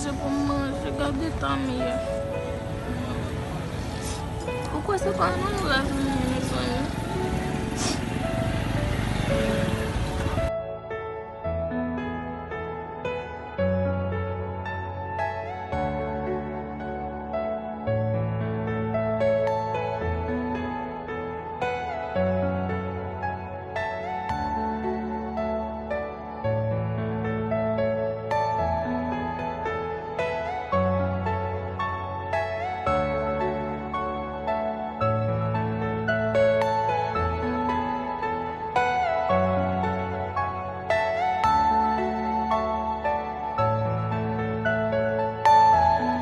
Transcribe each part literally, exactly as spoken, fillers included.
Pou m manje, gade tan m ye. Ou kwè se pa nou nou la vini, mezanmi?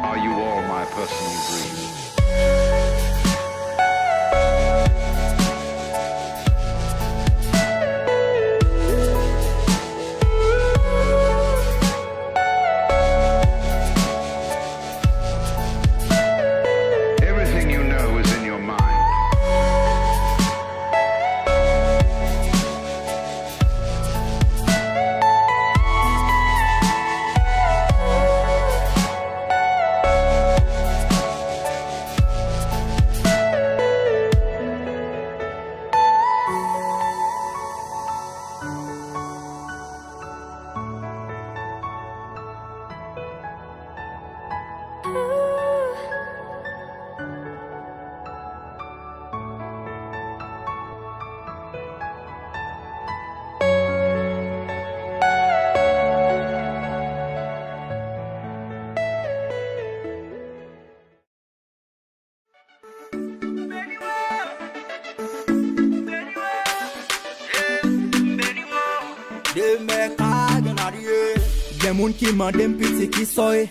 Are you all my personal dreams? Everything you know is in your mind. Demen ka gen marye. Gen moun ki mande m piti ki sa w ye,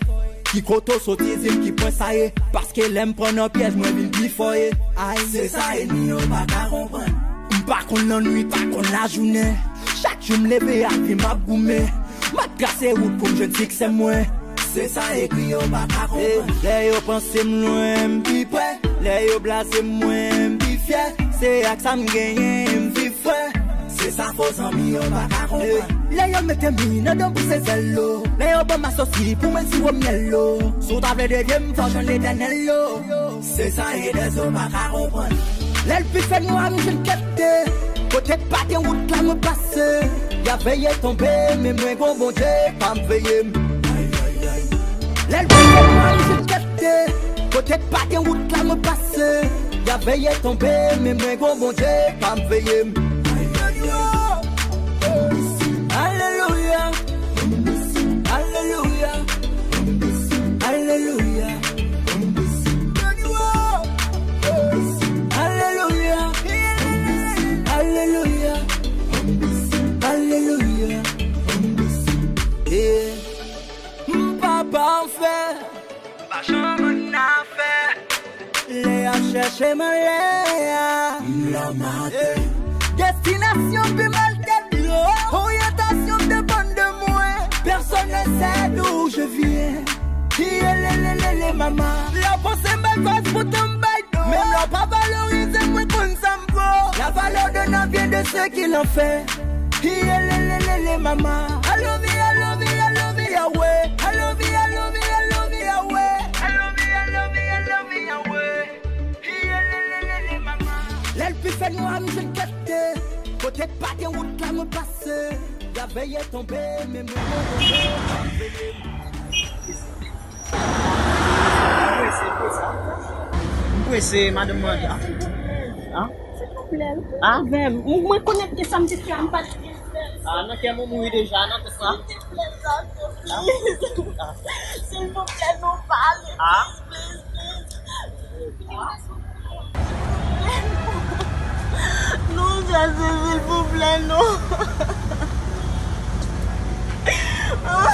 ki kote w soti, di m ki pwen sa ye. Paske lè m pran nan pyèj, mwen vin pi fò ye. Ay, se sa ènmi yo pa ka konprann. M pa konn lannwit, pa konn lajounen. Chak jou m leve, ak vi m ap goumen. M ap trase wout pou m jwenn siksè mwen. Se sa ènmi yo pa ka konprann. Lè yo panse m lwen, m pi pre. Lè yo blaze m, mwen, m pi fyè. Se ak sa m genyen, m viv frè. Se sa fo zanmi yo pa ka konprann. Lè yo mete m nan dan pou se zèl yo. Lè yo ban m asosi pou mwen siwo myèl yo. Si w ta vle devye m, fò w jwenn Letènèl yo. Se sa Edèzo pa ka konprann. Lè l pi fè nwa, m jwenn klète. Kote k pa gen wout la, mwen pase. Y ap veye tonbe, men mwen gon Bondye k ap veye m. Lè l pi fè nwa, m jwenn klète. Kote k pa gen wout la, mwen pase. Y ap veye tonbe, men mwen gon Bondye k ap veye m. Alelouya. Alelouya. Alelouya. Alelouya. Alelouya. Alelouya. Yeah. M pa pafè. M pa janm annafè. Lè y ap chèche m anlè a. M la maten. Destinasyon pi mal ke dlo. Oryantasyon depann de mwen. Personne ne sait d'où je viens. Yelelelele mama. Lè w panse m bay fas, poutan m bay do. Menm lè w pa valorize m, mwen konn sa m vo. La valeur d'un homme vient de ce qu'il en fait. Yelelelele mama. I love you, I love you, I love you, Yahweh. I love you, I love you, I love you, Yahweh. I love you, I love you, I love you, Yahweh. Yelelelele mama. Lè l pi fè nwa, m jwenn klète. Kote k pa gen wout la, mwen pase. Y ap veye tonbe, men mwen gon Bondye k ap veye m. M prese, madanm mwen la. An? Silvouplè. Avè m. Mwen, mwen konnen ki sa m te fè a, m pa t gen sèl. Ah, nan kè m ou mouri deja, nan tout sa. Silvouplè, non, pale. Ah. Please, please, please. Non, Jezi, silvouplè, non. Non.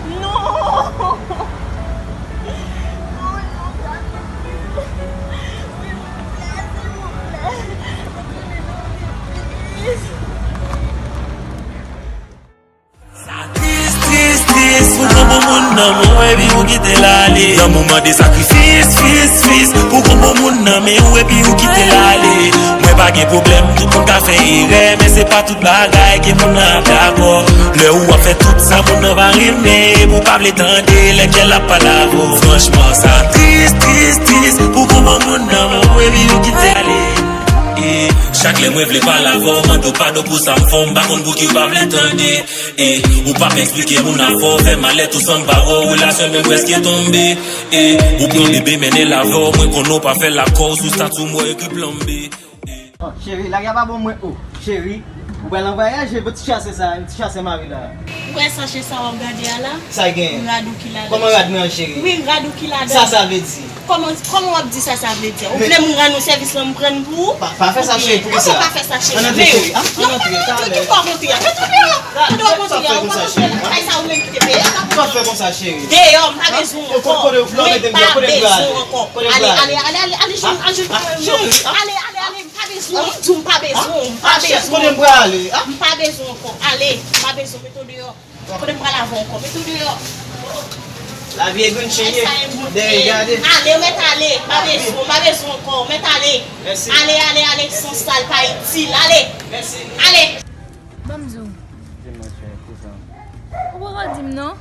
Non, non, Jezi, silvouplè, silvouplè. Sa tris, tris, tris. Ou pran pou moun nan mwen, epi ou Kite l ale. Lanmou mande sakrifis, fis, fis. Pou gon bon moun nan men ou epi ou kite l ale. Mwen pa gen pwoblèm, tout moun ka fè erè, men se pa tout bagay ke moun nan ap dakò. Lè ou ap fè tout sa moun nan pa renmen, epi ou pa vle tande lè kè l ap pale avè w. Franchman, sa tris, tris, tris. Pou gon bon moun nan men ou epi ou kite l ale. E chak lè mwen vle pale avè w, mande w padon pou sa m fè w, m pa konn pouki w pa vle tande. E ou p ap eksplike moun afè w, fè malèt ou san m pa wè w, relasyon n menm prèske tonbe. E ou pran bebe mennen l avè w, mwen konnen w pa fè l akò, sou stati w m wè ekri planbe. Oh, cheri, lari a pa bon mwen, oh, cheri. Ou pral nan vwayaj, e bon ti chasè sa, ti chasè mari la. Ou wè sachè sa w ap gade a la? Sa gen? Rad ou ki ladan. Kòman rad mwen an, cheri? Wi, rad ou ki ladan. Sa sa vle di? Kòman, kòman w ap di sa sa vle di? Ou vle m rann ou sèvis lan m pran l pou ou? Pa, pa fè sa, cheri, poukisa? Kòman pa fè sa, cheri? Ann antre, cheri. Ann antre, talè. Ki fè w montre a? Mete w deyò. Mete w montre a. Ou pa fè konsa, cheri. Kay sa ou menm ki te peye. Ou pa fè konsa, cheri. Deyò, m pa bezwen w ankò. Mwen pa bezwen w ankò. Ale, ale, ale, ale, ale, jwenn, ale, jwenn, ale, ale, ale, m pa bezwen w. M di w m pa bezwen w. M pa bezwen w ankò. M pa bezwen w ankò. Ale, m pa bezwen w. Mete w deyò. Kote m pral avè w ankò? Mete w deyò. Lavi e grenn chen ye. Dèyè gade. Ale, ou mèt ale. M pa bezwen, m pa bezwen ankò. Ou mèt ale. Mèsi. Ale, ale, ale, san sal pa itil. Ale. Mèsi. Ale. Ban m di w. Di m, mon chè, kisa? Ou poko di m non.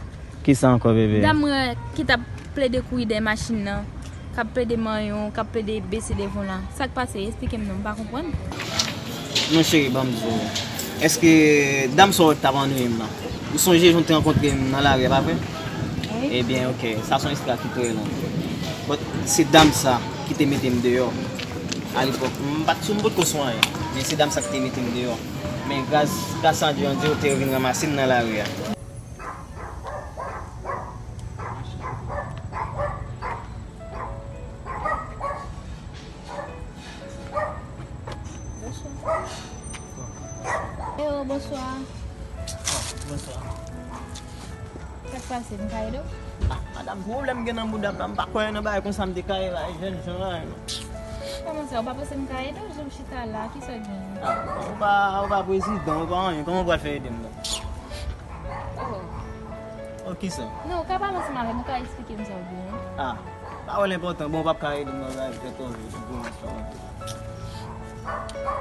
Kisa ankò, bebe? Dam mwen ki t ap plede kouri dèyè machin nan. K ap plede manyen w, k ap plede bese devan w la. Sa k pase? Esplike m non, m pa konprann. Non, cheri, ban m di w. Èske dam sa w wè k t ap annuiye m nan? Ou sonje jan w te rankontre m nan lari a, pa vre? Wi. Ebyen, oke, sa se yon istwa ki trè long. But, se dam sa ki te mete m deyò. Alepòk, m pa t, m potko sou anyen, men se dam sa ki te mete m deyò. Men gras, gras a Dye, on dirait w te vin ranmase m nan lari a. Bonswa. Eyo, bonswa. Bonswa. Sa k pase, m ka ede w? Ah, madanm, pwoblèm gen nan bouda m la, m pa kwè nan bagay konsa, m te ka ye bay jèn jan la, non. Kòman sa, ou pa panse m ka ede w? Jan m chita la, kisa w gen? Ah, ou pa, ou pa prezidan, ou pa anyen, kòman ou pral fè ede m la? Oh. Oh, kisa? Non, ou ka pale ansanm avè m, ou ka eksplike m sa w gen an. Ah, pawòl enpòtan, bon, ou p ap ka ede m nan bagay trè kòve, sou pwomosyon an.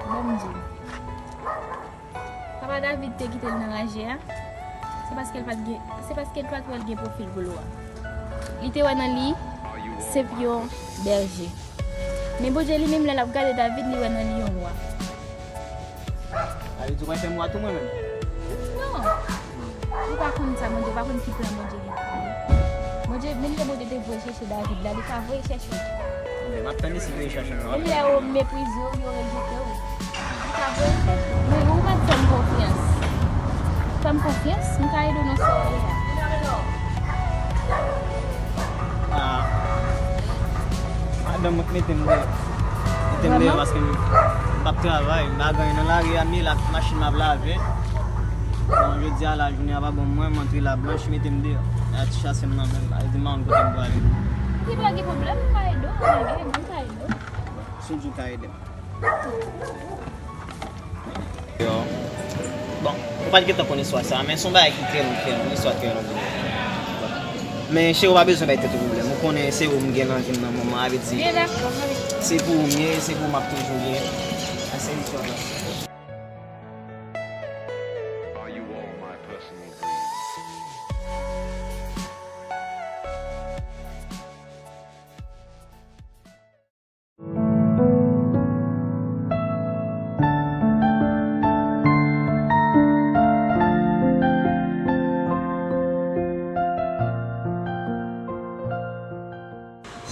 Bon, m di w. Papa David te kite l nan raje a, se paske l pa t gen, se paske l pa t wè l gen pwofil pou l wa. Li te wè nan li se yon bèje. Men Bondye li menm, lè l ap gade David, li wè nan li yon wa. Sa vle di w pral fè m wa tou mwen menm? Non. Ou pa konn sa, Bondye pa konn ki plan Bondye gen pou ou. Bondye, menm lè Bondye te voye chèche David la, li ka voye chèche w tou. Ebyen, m ap tann li si l voye chèche m. Menm lè yo meprize w, yo rejte w, li ka voye chèche w. Men ou mèt fè m konfyans. Fè m konfyans, m ka ede w nan sa w ye a. Ah. Madanm mwen k mete m deyò. Mete m deyò paske m, m p ap travay, m pa gen anyen nan lari a, m ye la, machin m ap lave. Bon, jodi a la, jounen an pa bon mwen, m antre la blanch, mete m deyò. E a ti chasè m nan men m, ale di m pa konn kote m prale. Li pa gen pwoblèm, m ka ede w, m ka ede w. Si w di w ka ede m. Yo. Bon, ou pa t gentan konn istwa sa, men se yon bagay ki trè long, trè long, yon istwa trè long. Men cheri, ou pa bezwen bay tèt ou pwoblèm. Ou konnen se ou m gen nan vi m nan moman, sa vle di, se pou ou m ye, se pou ou m ap toujou ye. Sa se istwa sa.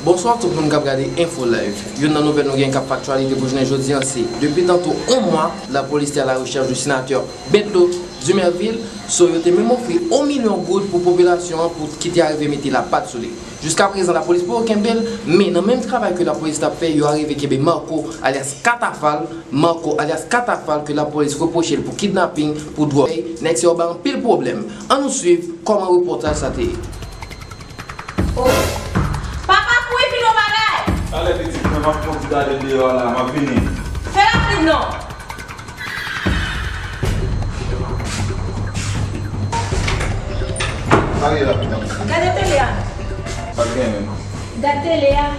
Bonswa tout moun k ap gade Enfo Live. Youn nan nouvèl nou gen k ap fè aktyalite pou jounen jodi a, se depi tanto yon mwa, lapolis te a la rechèch de senatè Bertho Dumervil, so yo te menm ofri yon milyon goud pou popilasyon an pou ki te arive mete lapat sou li. Jiskaprezan, lapolis poko kenbe l, men nan menm travay ke lapolis t ap fè, yo arive kenbe Marco, alyas Katafal, Marco, alyas Katafal, ke lapolis repwoche l pou kidnaping, pou dwòg. Nèg sa yo bay anpil pwoblèm. Ann nou swiv kòman repòtaj sa te ye. Oh. Papa, kouri fin yon bagay! Talè pitit mwen, m ap fon ti gade deyò a la, m ap vini. Fè rapid non! Gade tele a. Pa t gen anyen non. Gad tele a.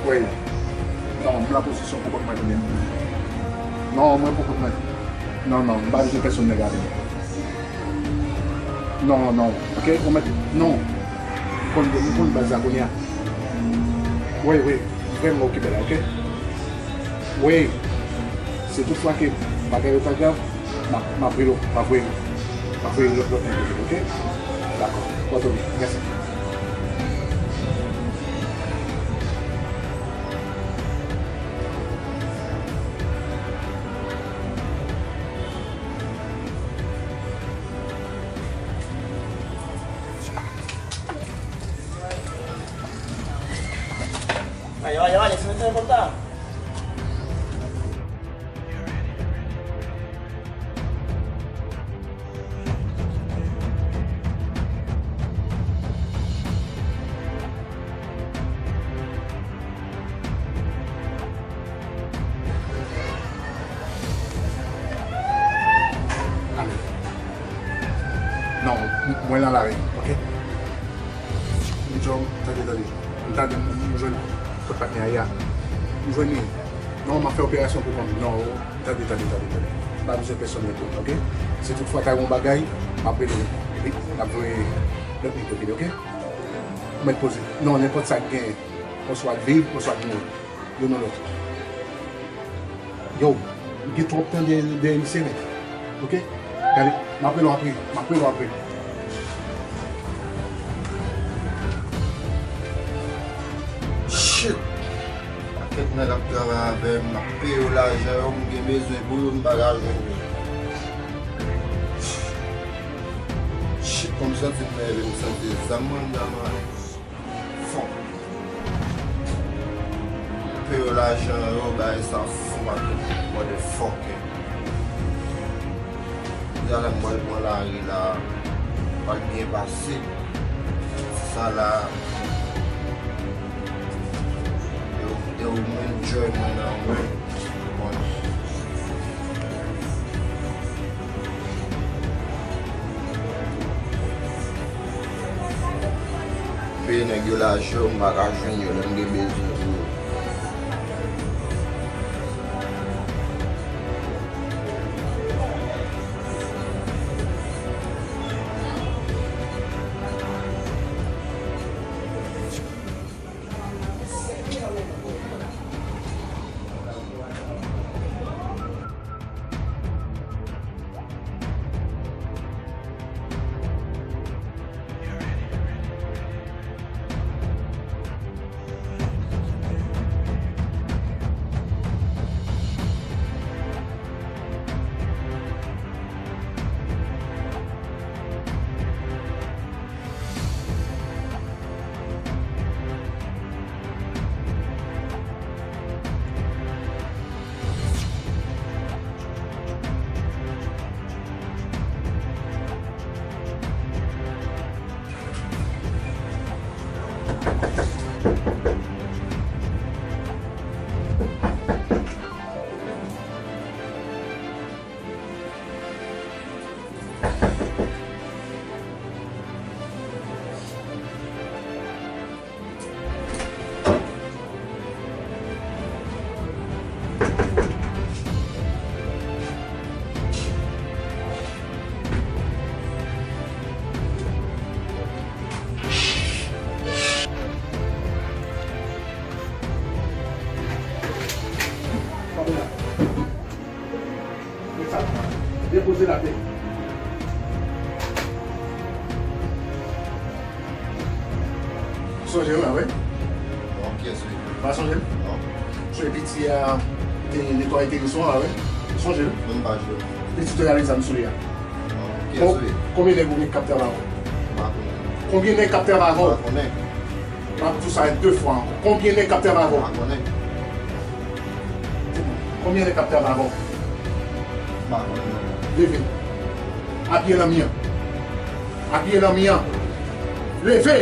Wi. Non, m nan pozisyon pou kont mwen kounye a. Non, mwen pou kont mwen. Non, non, m pa bezwen pèsonn nèg avè m. Non, non, oke? Ou mèt, non. M konn, m konn baz la kounye a. Wi, wi, m vrèman okipe la, oke? Wi. Si toutfwa ke bagay yo ta grav, m ap, m ap rele w, m ap voye, m ap voye lòt, lòt nèg yo, oke? Dakò. Pòte w byen. Mèsi. Ay, ay, ay, se mete konsa. Ale. Non, m-, mwen nan lari, oke? M jwenn, tande, tande. M tande, m, m jwenn kot patnè a ye a. M jwenn li. Non, m ap fè operasyon pou kont mwen. Non, tande, tande, tande, tande. M pa bezwen pèsonn rete, oke? Si toutfwa ta gen yon bagay, m ap rele w. Epi, n ap voye lòt nèg yo vini, oke? Ou mèt poze. Non, nenpòt sa k genyen. Oswa l viv, oswa l mouri. Youn nan lòt. Yo, m gen twòp tan dèyè, dèyè misye nèt. Oke? Gade, m ap rele w apre, m ap rele w apre. Shit! Pakèt nèg ap travay avè m, m ap peye yo lajan yo, m gen bezwen pou yo, m pa ka jwenn yo. Shit, kòm m santi m nève, m santi zam mwen anndan mwen. Fò. Pe yo lajan yo, bagay sa fou ak tout motherfucker. Deja lè m pral pran lari la, pral byen pase. Sa la, yo, yo enjoy mwen nan mwen. Peye nèg yo lajan yo, m pa ka jwenn yo lè m gen bezwen pou yo. Koze lapè. Sonje w la, wi? Non, kyès wi? Pa sonje l? Non. Sonje piti a te netwaye teris ou an la, wi? Sonje l? Mwen pa jwe. Piti te rale zam sou li a. Non, kyès wi? Konbyen nèg ou gen k ap travay avè w? M pa konnen. Konbyen nèg k ap travay avè w? M pa konnen. M ap di w sa de fwa ankò. Konbyen nèg k ap travay avè w? M pa konnen. Konbyen nèg k ap travay avè w? M pa konnen non. Leve. Apiye nan mi an. Apiye nan mi an. Leve!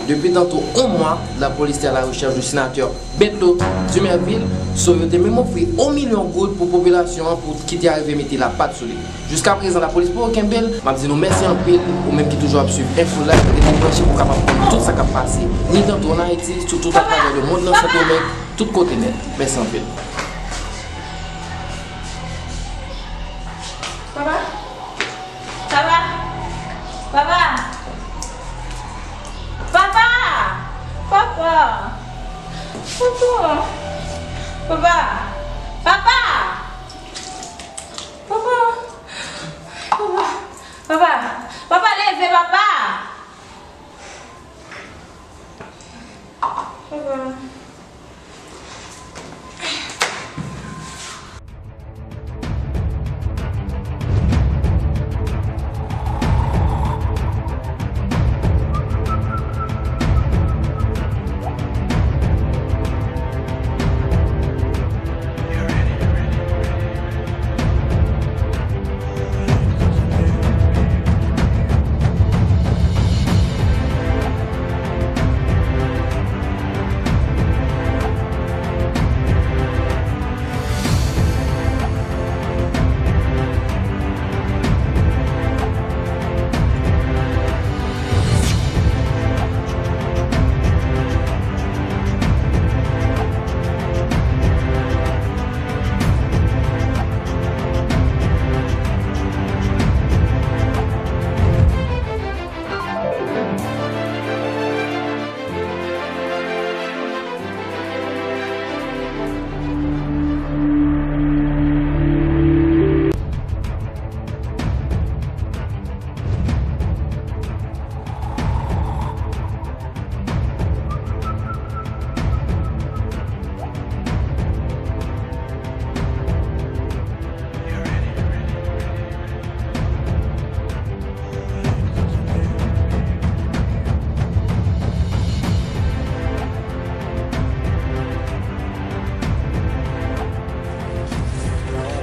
Depi tanto yon mwa, lapolis te à la recherche du sénateur Beto Dumervil, so yo te menm ofri yon milyon goud pou popilasyon an pou ki te arive mete lapat sou li. Jiskaprezan, lapolis poko kenbe l. M ap di nou mèsi anpil, ou menm ki toujou ap swiv Enfo Live, rete branche pou w kapab konn tout sa k ap pase, ni tanto ann Ayiti, sou tout atravè lemonn nan, Sendomeng, tout kote nèt. Mèsi anpil. Papa? Papa! Papa! Papa! Papa! Papa! Papa! Papa! Papa! Papa! Papa! Papa, leve, papa! Papa!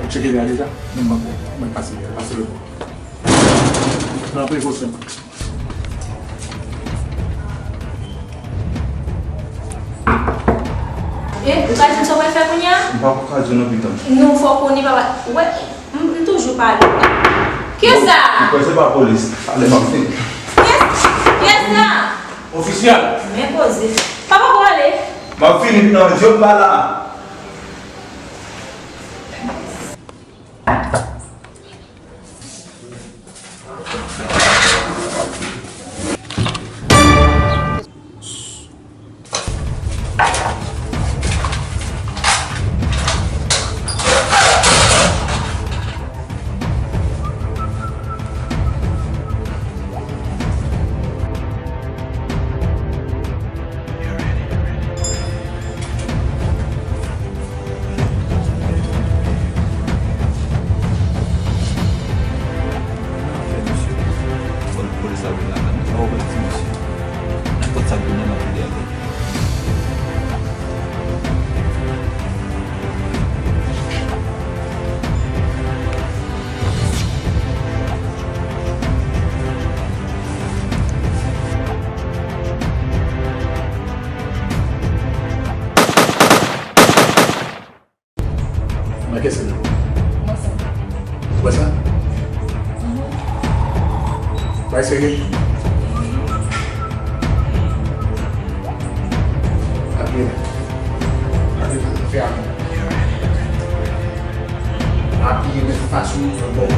Ou tcheke li a deja? Non, m poko. Mwen pase, pase lòt bò. Nan prekosyon. E, ou ka di m sa w pral fè kounye a? M pa ka di w non, pitit. Non, fò w konnen, papa. Wè, m, m toujou pale. Kiyès sa? M kwè se pa polis. Ale, m ap vini. Kiyès, kiyès sa? Ofisyèl. Men koze. Papa, pou ale. M ap vini, pitit, jòb pa la. Fè misye. Fò polis la vin lakay mwen. Sa w wè ti misye? Nenpòt sa k vin nan, m ap vide avè l. Sere. Apiye. Apiye, fè a. Apiye, met fas ou bò.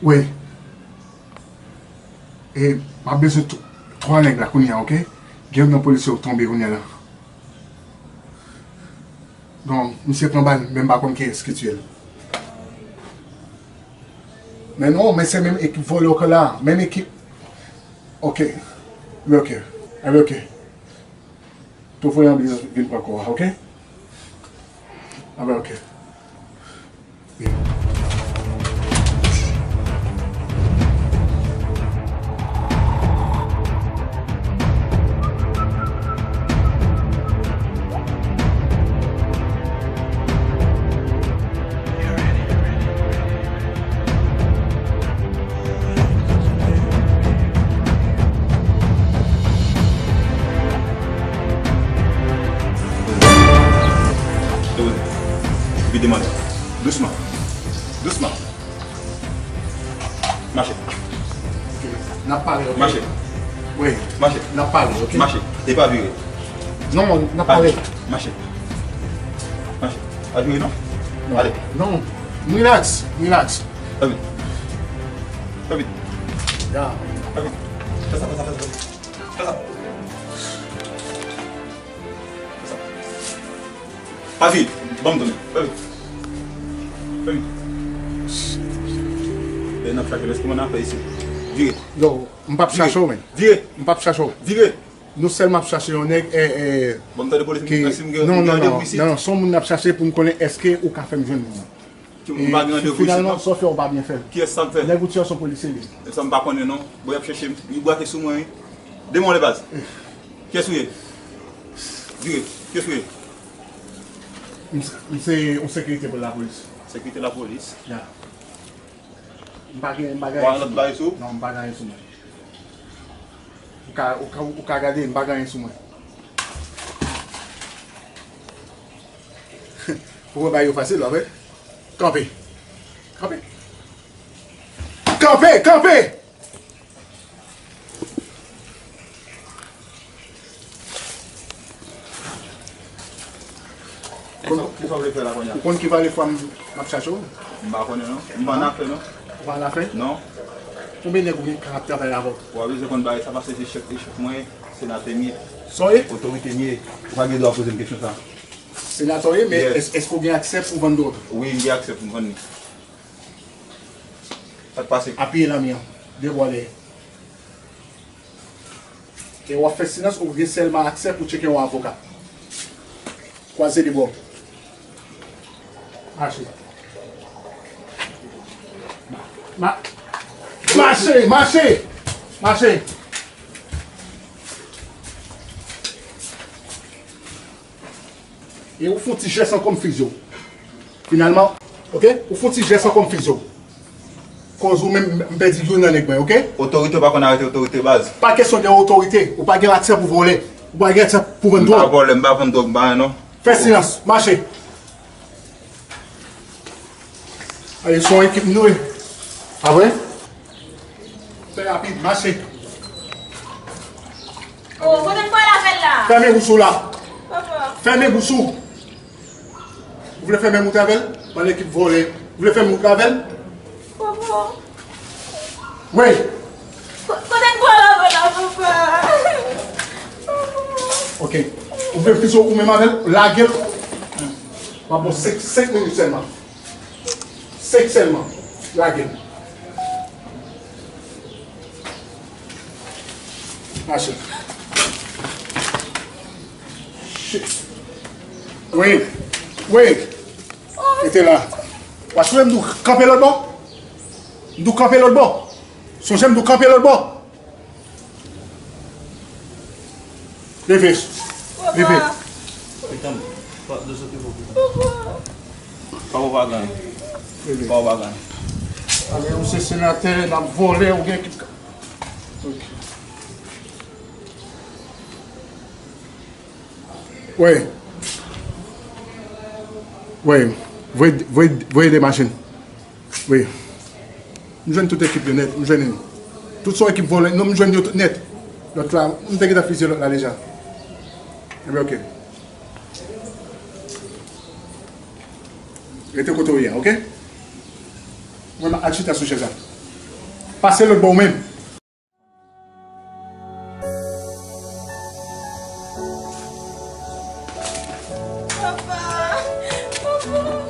Wi. E m ap bezwen tw-, twa nèg la kounye a, oke? Gen youn nan polisye yo k tonbe kounye a la. Donk, misye pran bal, men m pa konn kiyès ki tiye l. Men non, men se menm ekip vòlè k la, menm ekip. Oke. Wi, oke. Anben, oke. Tou voye anbilans vin pran kò a, oke? Anben, oke. Vide manda. Dousman. Dousman. Mache. N ap pale, oke? Mache. Wi. Mache. N ap pale, oke? Mache. E pa vire. Non, n ap pale. Mache. Mache. Pa vire, non? Non. Ale. Non. Relax. Relax. Fè vit. Fè vit. Ya. Fè vit. Fè sa, fè sa, fè sa. Fè sa. Fè sa. Pa vit. Ban m tounen. Fè vit. Fè vit. E n ap chache lè, kòman n ap fè isit? Vire. Yo, m p ap chache w, men. Vire. M p ap chache w. Vire. Nou sèlman ap chache yon nèg, e, e, Bon, m tande polis, ki, m si m gen, non, m non, gen non, randevou isit. Non, non, se yon moun n ap chache pou m konnen èske ou ka fè m jwenn moun nan. Ki, m pa gen randevou isit, non. Finalman, sa w fè, ou pa byen fè l. Kiyès sa m fè? Nèg ou tiye a se yon polisye li. E sa m pa konnen, non. Bon, y ap chèche m. Li brake sou mwen, wi. Demen w le baz. Kiyès ou ye? Vire. Kiyès ou ye? M se, m se yon sekirite pou lapolis. Sekirite lapolis? Ya. M pa gen, m pa gen anyen sou mwen. Ou pa gen lòt bagay sou ou? Non, m pa gen anyen sou mwen. Ou ka, ou ka, ou ka gade, m pa gen anyen sou mwen. Ou wè bagay yo fasil, w ap wè. Kanpe. Kanpe. Kanpe, kanpe! Kisa, kisa w vle fè la kounye a? Ou konn ki valè fwa m, m ap chache w? M pa konnen non. M pa nan afè non. Ou pa nan afè? Non. Konbyen nèg ou gen k ap travay avè w? Ou pa bezwen konn bagay sa paske se chèf, se chèf mwen, senatè m ye. Sa w ye? Otorite m ye. Ou pa gen dwa poze m kesyon sa. Senatè w ye, men èske ou gen aksè pou vann dwòg? Wi, m gen aksè pou m vann li. Sa k pase? Apiye lanmi an. De bò dèyè. E w ap fè silans, ou gen sèlman aksè pou tcheke yon avoka. Kwaze de bò. Mache. Ma-, mache, mache! Mache! E ou fè yon ti jès ankò m fize w. Finalman, oke? Ou fè yon ti jès ankò m fize w. Koz ou menm, m pèdi youn nan nèg mwen, oke? Otorite pa konn arete otorite, baz. Pa kesyon de otorite. Ou pa gen aksè pou vòlè. Ou pa gen aksè pou vann dwòg. M pa vòlè, m pa vann dwòg, m pa anyen, non. Fè silans, mache. Ale, se yon ekip nou ye. Apre? Fè rapid, mache. Oh, kote n pral avè l la? Fèmen bouch ou la. Papa. Fèmen bouch ou. Ou vle fèmen wout avè l? Bann ekip vòlè. Ou vle fèmen wout avè l? Papa. Wi. Ko-, kote n pral avè l la, papa? Papa. Ok. Ou vle fize ou menm avè l? Lage l. W ap bon senk, senk minit sèlman. Senk sèlman. Lage l. Mache. Shit. Wi. Wi. Rete la. W ap sonje m di w kanpe lòt bò? M di w kanpe lòt bò. Sonje m di w kanpe lòt bò. Leve. Leve. Papa. Pitan, pa, de soti pou pitan. Papa. Papa w pa gen. Leve. Papa w pa gen. Ale, ou se senatè, n ap vòlè, ou gen ki. Ok. Wi. Wi. Voye, voye, voye de machin. Wi. M jwenn tout ekip yo nèt, m jwenn yo. Tout se yon ekip vòlè, non, m jwenn yo tout nèt. Lòt la, m te gentan fizye lòt la deja. Ebyen, oke. Rete kote w ye a, oke? Mwen, m al chita sou chèz la. Pase lòt bò ou menm. Papa! Papa!